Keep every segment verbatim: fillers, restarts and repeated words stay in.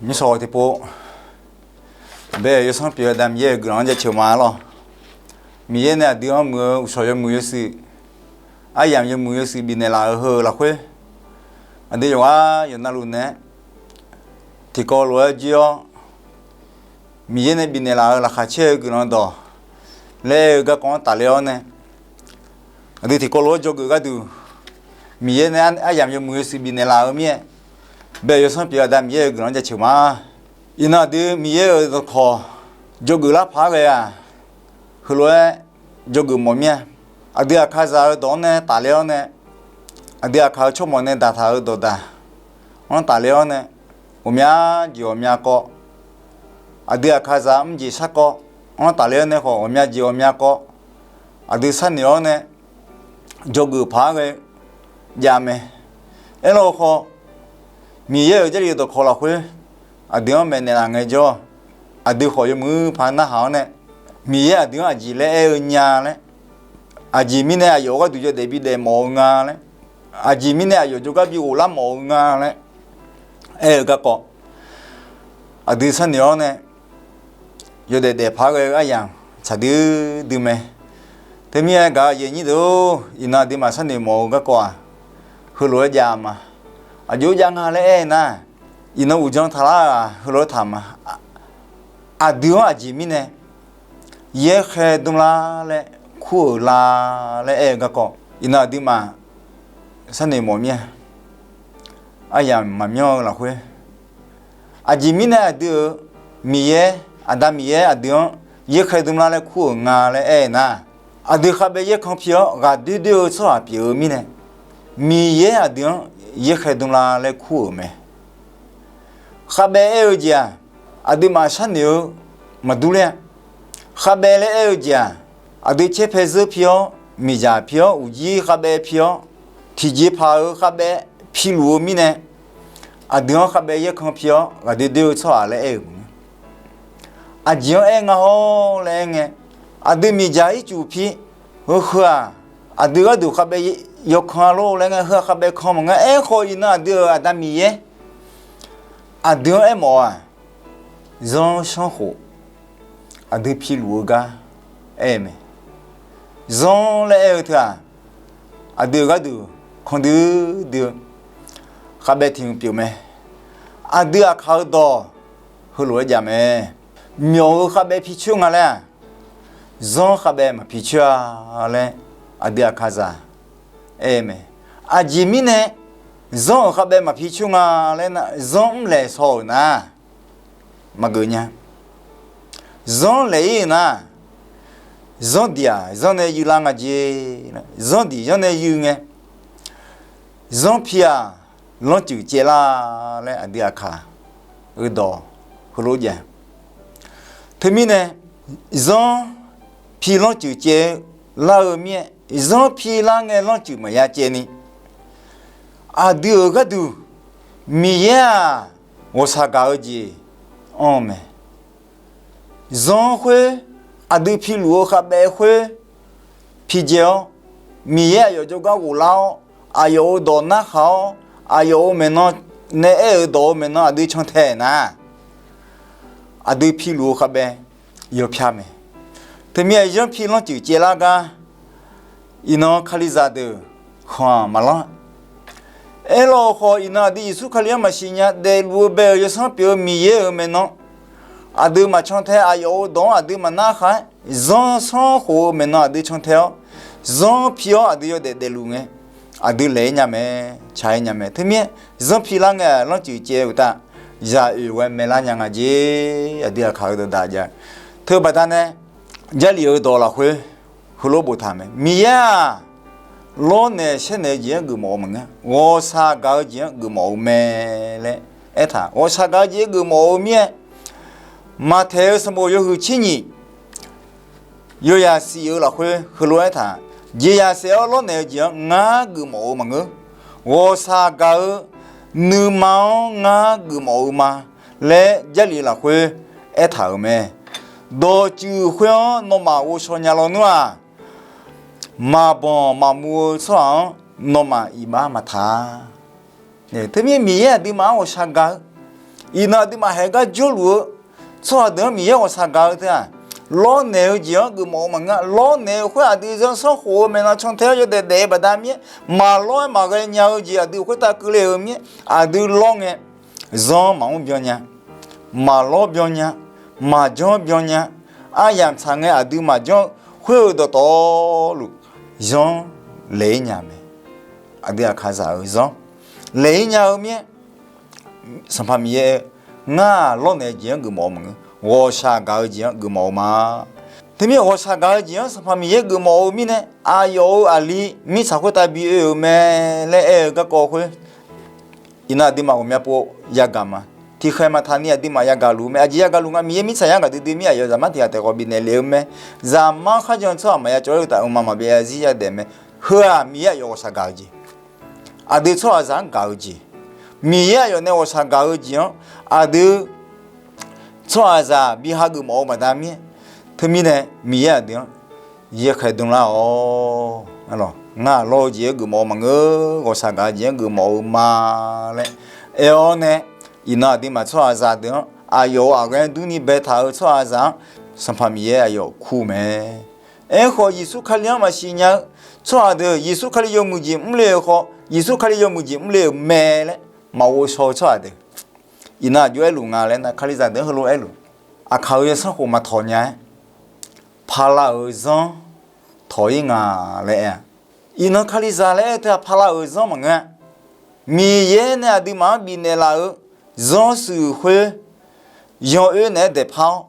Nymrshawq tiqpov, bae-euq yawsanr pyeuf-eu Aqda Miqyaer-euq guiqlanq-anr jaceuq ma lawr. Miqyaer nae aqdui-anr muiq-eu uqshawq yawmuiq yawshuif, aryamq yawmuiq yawshuif bifnaeq laf-euq heu-eu lafkhoer, aqdui yawqghaq yawqnavluf naeq-aer tiqkawv lof-aer jir-awr, Miqyaer nae bifnaeq laf-euq laqkhaq caer-eu guiqlanq dawq laer aer-eu garkawv-anr tafler-awr nae, aqdui tiqkawv lof-aer dzawgeuf gharduq, Miqyaer nae aryamq yawmuiq yawshuif bifnaeq laf-eu mir-aer, bae-euq yawsanr pyeuf-eu Aqda Miqyaer-euq guiqlanq-anr jaceuq ma. Iqnan aqdui Miqyaer-euq dawqkawq dzawgeuf lar paq-aer ghae-aq, heulof-aer dzawgeuf mawf mir-a. Aqdui aqkaqzaq-eu dawq-anr nae tafler-awr nae, aqdui aqkaq-eu tsawrmawq nae daqtaq-euq dawqdaq-anr tafler-awr nae, ghawqmya jeq ghawqmya kawv, aqdui aqkaqzaq mrjeq sharkawv-anr tafler-awr nae khawf, ghawqmya jeq ghawqmya kawv, aqdui sharnoeq-awr nae dzawgeuf paq-aer ghae jav mae. Aerlawkhawf, Miqyaer-euq Jarlif-eu dawqkawq lafkhoer aqdui-anr maeqnaeq laf ngaejawr, aqdui khawf yawmuiq paq narhaq-awr nae, Miqyaer aqdui-anr aqjeq laer aer-eu nya laer, aqjeq mirnae aqyawf-euq gharduq yawdaef bidaef mawf-eu nga laer, aqjeq mirnae aqyawf jawrgar bi ghoflar mawf-eu nga laer aer-eu garkawv, aqdui sharnoeq-awr nae yawdaef daef paq-aer ghae-eu aryamq tsaq duidui mae. Teumirnae gaq-eu aqyuif aqnyir deuq-or, iqnan aqduimaf sharnoeq mawf-eu garkawv-aq, heulof-aer jav ma. Aqjox jav nga laer aer nar, iqnan uqdzan taqlar-aq heulof-aer taq ma. Aqdui-anr aqjeq mirnae yaerkhaer dmrlar laer kur-euq la laer aer-eu garkawv, iqnan aqduimaf sharnoeq mawf mir-a. Aryamq maqmyanr-eu lafkhoer, aqjeq mirnae aqdui-euq Miqyaer, Aqda Miqyaer aqdui-anr yaerkhaer dmrlar laer kur-euq nga laer aer nar, aqdui khavbaev yaerkanr pi-awr ghaqdoer doer-eu tsawrhaq pyeuf-eu mirnae, Miqyaer aqdui-anr yaerkhaer dmrlar laer kur-euq mae. Khavbaev aer-eu jeq-aq, aqduimaf sharnoeq-eu maqdur ler-a. Khavbaev laer aer-eu jeq-aq, aqdui caerpae zeur pi-awr, miqdzaq pi-awr, uqjir khavbaev pi-awr, tiqjeqpaq-euq khavbaev piluf-eu mirnae, aqdui-anr khavbaev yaerkanr pi-awr ghaqdoer doer-eu tsawrhaq laer aer-euq mae. Aqjeq-anr aer nga hawr laer aer ngae, aqdui miqdzaq ircuf pi, heu heu-aq, aqdui gharduq khavbaev yawkan-a lor laer ngae, heu-aq khavbaev kan maqngeur. Aerkhawf iqnan aqdui-euq Aqda Miqyaer aqdui-anr aermawf-aq, zanr sanrkhof aqdui piluf-eu gar aer-eu mae. Zanr laer aer-eu teu-aq, aqdui-euq gharduq kan duidui-eu khavbaev tiq hmq pyeuf mae. Aqdui aqkaq-eu dawq heulof-aer jav mae. Myawq-eu khavbaev pi coer nga laer-aq, zanr khavbaev maqpi coer-a laer aqdui aqkaqzaq aer-eu mae. Aqjeq mirnae zanr-euq khavbaev maqpi coer nga laer nar, zanr mrlaeq shaw-euq nar maqgeuf nya. Zanr laeq-ir-euq nar, zanr diq-aq zanr nae yuilar nga jeq, zanr diq zanr nae yui ngae, zanr pi-aq lanrcuif caevlar laer aqdui aqkaq-eu dawq heulof jav. Teumirnae zanr pi lanrcuif caevlar-eu mir-aer, zanr pi lar ngae lanrcuif maqya caevni, aqdui-euq gharduq Miqyaer-aq ghawqshaq gaq-eu jeq anr-eu mae. Zanr khoer, aqdui piluf-eu khavbaev khoer pidzae-awr, Miqyaer aqyawf jawrgar ghoflar-awr, aqyawf-euq dawq narkhaq-awr, aqyawf-euq maeqnan nae aer-euq dawq-euq maeqnan aqdui cantae nar, aqdui piluf-eu khavbaev yawpyar mae. Teumirnae zanr pi lanrcuif caevlar gar, iqnan Kalizaq deuq khanq-aq maqlanr. Aerlawkhawf iqnan aqdui Yeqsur Kali-anr maqsiq nya daefluf-eu bae-euq yawsanr pyeuf-eu Miqyaer-euq maeqnan aqdui maqcantae, aqyawf-euq dawq-anr aqdui maqnarkhaq-aer, zanr sanrkhof-eu maeqnan aqdui cantae-awr, zanr pi-awr aqdui yawdaef daefluf ngae, aqdui laeq-aer nya mae, tsaq-aer nya mae. Teumirnae zanr pi lar ngae lanrcuif caev-eu uqtaf, zaq oeq ghae maelar nya nga jeq, aqdui aqkaq-eu dawqdaq jav. Teubaqda nae Jarlif-eu dawq lafkhoer heulof boftaq mae. Miqyaer-aq, lawrnaeq saernaeq-eu jeq-anr geufmawf-eu maqngeur, ghawqshaq gaq-eu jeq-anr geufmawf-eu mae laer aertaq. Ghawqshaq gaq-eu jeq-anr geufmawf-eu mir-aer, Maqtaeq-eu sanqbof yawhuiq tser nyiq, yawyaq shif-eu lafkhoer heulof aertaq, jeqzaq saef-awr lawrnaeq-eu jeq-anr ngar geufmawf-eu maqngeur, ghawqshaq gaq-eu nuima-anr ngar geufmawf-eu ma laer Jarlif lafkhoer aertaq-euq mae. Dawqtsuif khoer-anr nawmaf ghovshaw nya lawnmr-aq, maqbanq maqmuv-eu tsawrhaq-anr nawmaf iqbax maqtaq-a. Teumirnae Miqyaer aqduimaf-anr ghawqshaq gaq-eu, Iqnan aqduimaf haeq gar jawrluf-eu tsawrhaq deuq-anr Miqyaer ghawqshaq gaq-eu teu-aq, lawrnaeq-eu jeq-anr geufmawf-eu maqngeur-a. Lawrnaeq-eu khoer aqdui zanrsanrkhof-eu maeqnan cantae-awr yawdaef daef-eu baqdanae mir-aer, maqlawr-aer maqghae nya-eu jeq aqdui khoertav keuvle-euq mir-aer, aqdui lawr ngae, zanr maqmr byan nya, maqlawr byan nya, maqjanr byan nya, aryamq tsaq ngae aqdui maqjanr-eu khoer-eu dawqtawvluf zanr laeq-ir nya mae. Aqdui aqkaqzaq-euq zanr laeq-ir nya-eu mir-aer, Sanqpaq Miqyaer, ngar-aq lawrnaeq-eu jeq-anr geufmawf-eu maqngeur, ghawqshaq gaq-eu jeq-anr geufmawf-eu ma. Teumirnae ghawqshaq gaq-eu jeq-anr Sanqpaq Miqyaer geufmawf-eu mirnae, aqyawf-euq aqli mirtsaq khoertav bi oe-euq mae laer aer-eu garkawv khoer, iqnan aqduimaf ghawqmya pov yagaq ma. Tiqkhaeq maqtaq ni aqduimaf yagaq luf-eu mae. Aqjeq yagaq luf nga, Miqyaer mirtsaqzaq gaqdui dui mir aqyawf zaqmar tiq ghaq taef khawf bifnaeq lef-eu mae. Zaqmar kharjan tsawrhaq maqya cawv-aer uqtaf, mqmaq maqbyav zarzir yadaef mae. Heu-aq Miqyaer aqyawf ghawqshaq gaq-eu jeq, aqdui tsawrhaqzaq-anr gaq-eu jeq, Miqyaer aqyawf nae ghawqshaq gaq-eu jeq-anr aqdui tsawrhaqzaq bi hageuf mawf-eu baqdanae mir-aer, teumirnae Miqyaer aqdui-anr yaerkhaer dmlar-awq. Ngar lawr-eu jeq-anr geufmawf-eu maqngeur, ghawqshaq gaq-eu jeq-anr geufmawf-eu ma laer aer-awr nae, iqnan aqduimaf tsawrhaqzaq deuq-anr aqyawf-euq aqghaer durni baetaq-eu tsawrhaqzaq-anr Sanqpaq Miqyaer aqyawf kur mae. Aerkhawf Yeqsur Kali-anr maqsiq nya-eu tsawrhaq deuq, Yeqsur Kali yawmuiq jeq mrle-euq khawf, Yeqsur Kali yawmuiq jeq mrle-euq mae laer maqghov shaw-eu tsawrhaq deuq, iqnan aqjox aerluf nga laer nar, Kalizaq deuq-anr heulof aerluf, aqkaq-euq zanrsanrkhof maqtawq nya-aer, pala-euq zanr tawq-ir nga laer aer-a. Iqnan Kalizaq laer aer-eu teu-aq pala-euq zanr maqngeur-a. Miqyaer nae aqduimaf-anr bifnaeq laf-euq zanrsuiq khoer yan oer naeq-aer daeqpar-awr,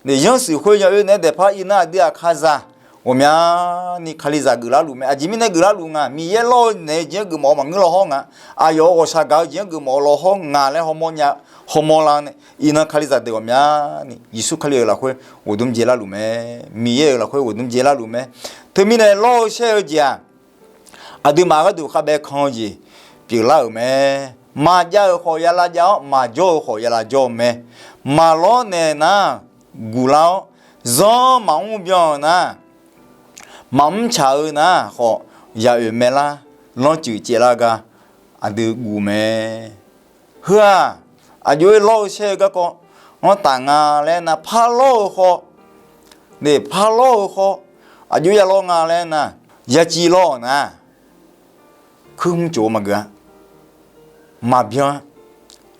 zanrsuiq khoer yan oer naeq-aer daeqpar-awr, iqnan aqdui aqkaqzaq ghawqmyani Kalizaq geuflar luf mae. Aqjeq mirnae geuflar luf nga, Miqyaer lawr-eu naeq-eu jeq-anr geufmawf-eu maqngeur law hawr nga, aqyawf-euq ghawqshaq gaq-eu jeq-anr geufmawf-eu law hawr nga laer hawmawr nya, hawmawr lar nae, iqnan Kalizaq deuq ghawqmyani Yeqsur Kali-euq lafkhoer ghofdmr dzaelar luf mae. Miqyaer-euq lafkhoer ghofdmr dzaelar luf mae. Teumirnae lawr-eu shaer-eu jeq-aq, aqduimaf gharduq khavbaev kan-eu jeq pyeuflar-euq mae. Maqjav-euq khawf ya lavjav-awr, maqjawr-eu khawf ya lavjawr-eu mae. Maqlawr naeq nar guqlar-awr, zanr maqmr byan-euq nar, maqmr tsaq-eu nar khawf, ya oeq maelar, lanrcuif caevlar gar aqdui guv mae. Heu-aq, aqjox-aer lawr-eu shaer-eu garkawv-anr taf nga laer nar, parlawr-eu khawf, parlawr-eu khawf, aqjox ya lawr nga laer nar, yaciv lawr-awq nar, kuir hmr cof-eu maqgeuf-a, maqbyan-a,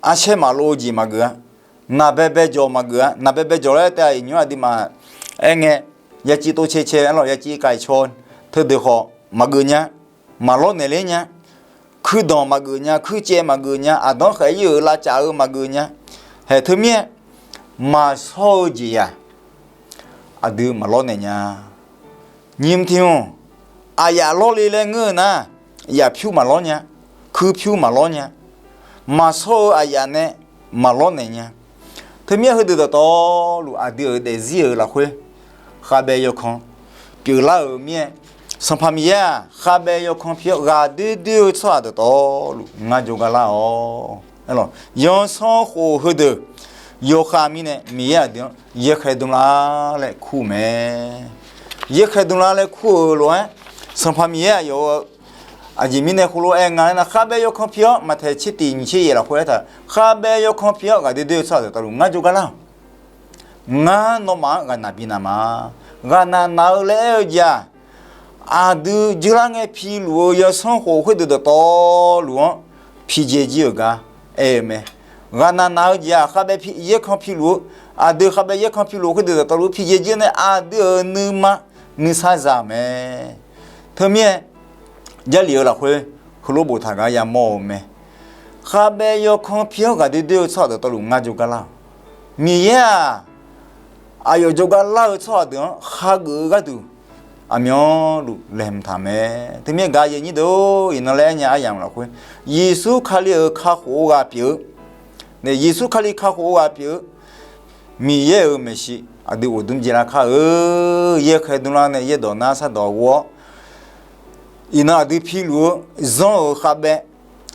arsaer maqlov-eu jeq maqgeuf-a, naqbae bae jawq maqgeuf-a. Naqbae bae jawq laer taef-a iqnymr aqduimaf aer ngae, yaciv tov cae cae-a lawq, yaciv kaiq caw teudeuq khawf maqgeuf nya, maqlawr naeq ler nya, kuirdanq maqgeuf nya, kuircaev maqgeuf nya, aqdanr khaef-ir-euq lavcaf-eu maqgeuf nya. Haeq teumirnae maqshawr-eu jeq-aq, aqdui maqlawr naeq nya. Nymr tiq-anr, aqyaf lawrle laer ngeur-eu nar, yaf pyur maqlawr nya, kuir pyur maqlawr nya, maqshawr-eu aqyaf nae maqlawr naeq nya. Teumirnae heudeuq dawqtawvluf aqdui-euq daefzir-euq lafkhoer khavbaev yawkan pyeuflar-euq mir-aer, Sanqpaq Miqyaer-aq, khavbaev yawkan pi-awr ghaqdoer doer-eu tsawrhaq dawqtawvluf ngar jawrgar lar-awq. Yansanr khof heudeuq yawkhav mirnae Miqyaer aqdui-anr yaerkhaer dmlar laer kur-eu mae. Yaerkhaer dmlar laer kur-euq lof-aer, Sanqpaq Miqyaer aqyawf-eu aqjeq mirnae heulof-aer nga laer nar, khavbaev yawkan pi-awr, Maqtaeq tser tiq nyiq tser yaeq lafkhoer aertaq, khavbaev yawkan pi-awr ghaqdoer doer-eu tsawrhaq dawqtawvluf ngar jawrgar lar-awq. Ngar nawmaf-anr ghaqnaq bi naq ma. Ghaqnaq naq-eu laer aer-eu jeq-aq, aqdui jeular ngae piluf-eu yansanr khof khoerdeuq dawqtawvluf-anr pijae jir-euq gar aer-eu mae. Ghaqnaq naq-eu jeq-aq, khavbaev yaerkan piluf-eu, aqdui khavbaev yaerkan piluf khoerdeuq dawqtawvluf pijae jir nae aqdui-euq nuima nuisar za-euq mae. Teumirnae Jarlif-eu lafkhoer heulof boftaq gar yamawr-eu mae. Khavbaev yawkan pi-anr ghaqdoer doer-eu tsawrhaq dawqtawvluf ngar jawrgar lar-awq. Miqyaer-aq, aqyawf jawrgar lar-eu tsawrhaq deuq-anr khageuf-eu gharduq aqmyanluf laeqhmq taq mae. Teumirnae gaq yaeq nyir deuq-or, iqnan laer aernya aryamq lafkhoer, Yeqsur Kali-euq kakhof-eu ghaq pyeuf-eu, Yeqsur Kali kakhof-eu ghaq pyeuf-eu, Miqyaer-euq maeqshi aqdui ghofdmr jaelar kar-eu. Yaerkhaer dmlar nae yaerdawq nar sardawq ghov-awr, iqnan aqdui piluf-eu zanr-euq khavbaev,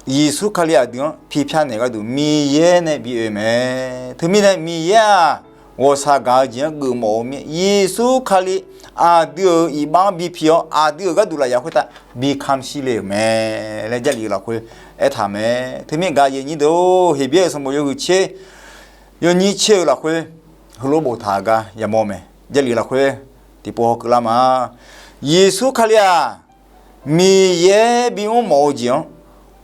Yeqsur Kali aqdui-anr pipyar naeq gharduq Miqyaer nae bi oe mae. Teumirnae Miqyaer-aq, ghawqshaq gaq-eu jeq-anr geufmawf-eu mir-aer, Yeqsur Kali aqdui-euq iqbax-anr bi pi-awr, aqdui-euq gharduq lafyaq khoertav bi kamq shir le-euq mae laer Jarlif-eu lafkhoer aertaq mae. Teumirnae gaq yaeq nyir deuq-or, Heqbyaer-euq sanqbof yawhuiq tser yawnyir tser-eu lafkhoer heulof boftaq-euq gar yamawr mae. Jarlif lafkhoer tiqpov hawkeuvlar ma. Yeqsur Kali-aq, Miqyaer bimr mawf-eu jeq-anr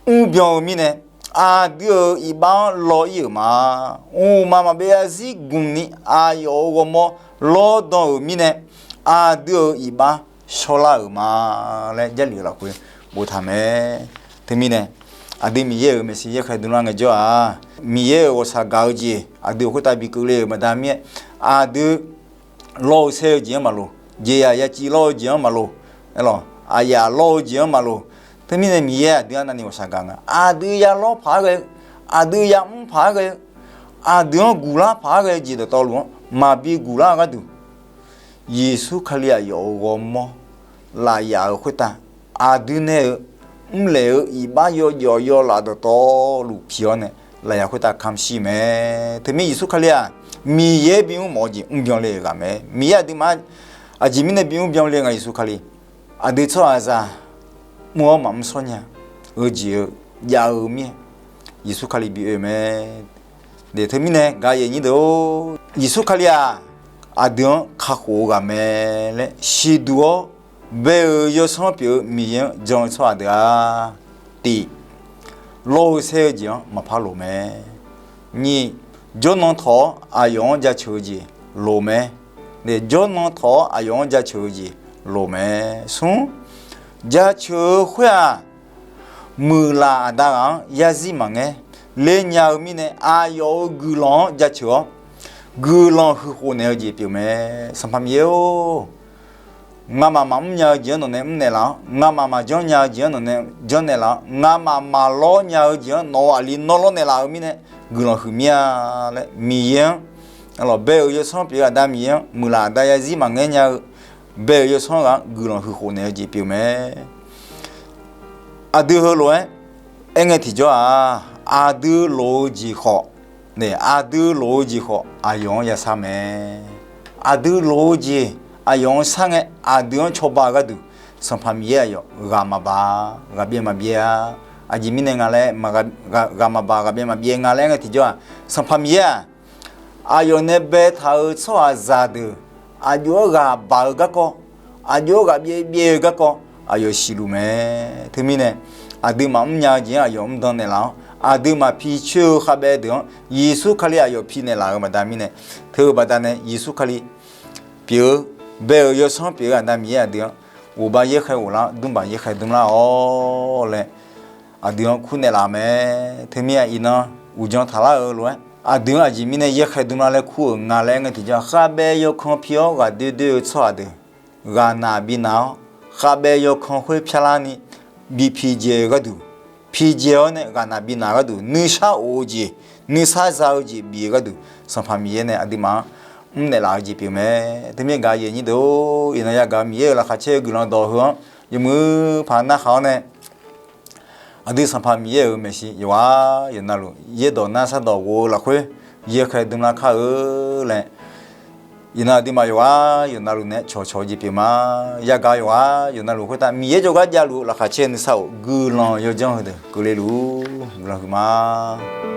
mrbyan-eu mirnae, aqdui-euq iqbax-anr law ir-euq ma. Mqmaq maqbyav zarzir gmq ni aqyawf-euq ghawrmawr lawrdan-euq mirnae, aqdui-euq iqbax shawrlar-euq ma laer Jarlif-eu lafkhoer boftaq mae. Teumirnae, aqdui Miqyaer-euq maeqshi yaerkhaer dmlar ngaejawr-aq, Miqyaer-euq ghawqshaq gaq-eu jeq aqdui-euq khoertav bi keuvle-euq baqda mir-aer, aqdui lawr-eu saer-eu jeq-anr maqloq, jeqzaq yaciv lawr-eu jeq-anr maqloq, aerlawq, aqyaf lawr-eu jeq-anr maqloq. Teumirnae Miqyaer aqdui arnavni ghawqshaq gaq nga. Aqdui ya lawr paq-aer ghae-eu, aqdui ya mr paq-aer ghae-eu, aqdui-anr guqlar paq-aer ghae-eu jeq dawqtawvluf-anr maqbi guqlar-eu gharduq, Yeqsur Kali aqyawf-euq ghawrmawr lafyaf-euq khoertav, aqdui nae-euq mrlaeq-eu iqbax yawjawf yawlaf dawqtawvluf pi-awr nae lafyaf khoertav kamq shir mae. Teumir Yeqsur Kali-aq, Miqyaer bimr mawf-eu jeq mrbyan le-euq ghaq mae. Miqyaer aqduimaf aqjeq mirnae bimr byan le nga Yeqsur Kali. Aqdui tsawrhaqzaq mr-awr maqmr shawr nya-eu jeq-eu jav-eu mir-aer, Yeqsur Kali bi oe mae. Teumirnae gaq yaeq nyir deuq-or, Yeqsur Kali-aq, aqdui-anr kakhof-eu ghaq mae laer siqduq-awr, bae-euq yawsanr pyeuf-eu Miqyaer-anr jan-eu tsawrhaq deuq-aq, tiq, lawr-eu saer-eu jeq-anr maqpar loq mae. Nyiq, jawrnan tawq-awr aqyawf-anr jaceuq-eu jeq loq mae. Jawrnan tawq-awr aqyawf-anr jaceuq-eu jeq loq mae. Smr, jaceuq-eu khoer-aq, muiqlaf aqda ghaq-anr yarzir maqngaer ler nya-eu mirnae, aqyawf-euq guiqlanq-anr jaceuq-awr, guiqlanq huiqkhof naeq-eu jeq pyeuf mae. Sanqpaq Miqyaer-or, ngamaf maqmr nya-eu jeq-anr nawqnae mrnaeq laf-awr, ngamaf maqjanr nya-eu jeq-anr nawqnae janrnaeq laf-awr, ngamaf maqlawr nya-eu jeq-anr nawq-euq aqli nawr lawrnaeq laf-eu mirnae, guiqlanq huiq mir-a laer Miqyaer-anr, bae-euq yawsanr pyeuf-eu aqda Miqyaer-anr muiqlaf aqda yarzir maqngaer nya-eu, bae-euq yawsanr ghaq-anr guiqlanq huiqkhof naeq-eu jeq pyeuf mae. Aqdui heulof-aer aerngae tiqjawr-aq, aqdui loq-eu jeq khawf, aqdui loq-eu jeq khawf aqyawf-anr yashar mae. Aqdui loq-eu jeq aqyawf-anr shar ngae, aqdui-anr cawba-eu gharduq, Sanqpaq Miqyaer aqyawf ghaq maqbaq, ghaqbyaev maqbyaev-a. Aqjeq mirnae nga laer, ghaq maqbaq ghaqbyaev maqbyaev nga laer aerngae tiqjawr-aq, Sanqpaq Miqyaer-aq, aqyawf nae baetaq-euq tsawrhaqzaq deuq aqjox-aer ghaq baq-eu garkawv, aqjox-aer ghaqbyaev byaev-eu garkawv aqyawf siqluf mae. Teumirnae, aqdui maqmr nya-eu jeq-anr aqyawf mr dan naeqlaf-awr, aqdui maqpi coer-eu khavbaev deuq-anr Yeqsur Kali aqyawf pi naeqlaf-euq baqda mirnae, teu-eu baqda nae Yeqsur Kali pyeuf-eu, bae-euq yawsanr pyeuf-eu aqda Miqyaer aqdui-anr ghofbar yaerkhaer ghoflar-awr, dmrbaq yaerkhaer dmrlar-awr laer aqdui-anr kur naeqlaf mae. Teumir-aq, iqnan uqdzan taqlar-eu lof-aer, aqdui-anr aqjeq mirnae yaerkhaer dmrlar laer kur-euq nga laer aerngae tiqjawr-aq, khavbaev yawkan pi-awr ghaqdoer doer-eu tsawrhaq deuq ghaqnaq bi naq-awr, khavbaev yawkan khoer pyarlarni bi pijae-eu gharduq, pijae-awr nae ghaqnaq bi naq gharduq, nuisar of-eu jeq, nuisar za-eu jeq bif-eu gharduq, Sanqpaq Miqyaer nae aqduimaf-anr mrnaeq laf-eu jeq pyeuf mae. Teumir gaq yaeq nyir deuq-or, iqnan yagaq Miqyaer-euq laqkhaq caer-eu guiqlanq dawq heu-anr yawmuiq paq narkhaq-awr nae, aqdui Sanqpaq Miqyaer-euq maeqshi yawqghaq yawqnavluf yaerdawq nar shardawq ghof-eu lafkhoer yaerkhaer dmrlar kar-eu laer, iqnan aqduimaf yawqghaq yawqnavluf nae cawqcawq-eu jeq pyeuf ma. Yagaq yawqghaq yawqnavluf khoertav Miqyaer jawrgar javluf-eu laqkhaq caer nuisar of guiqlanq yawdzanr heudeuq keuvle luf-ur, guiqlanq huiqma.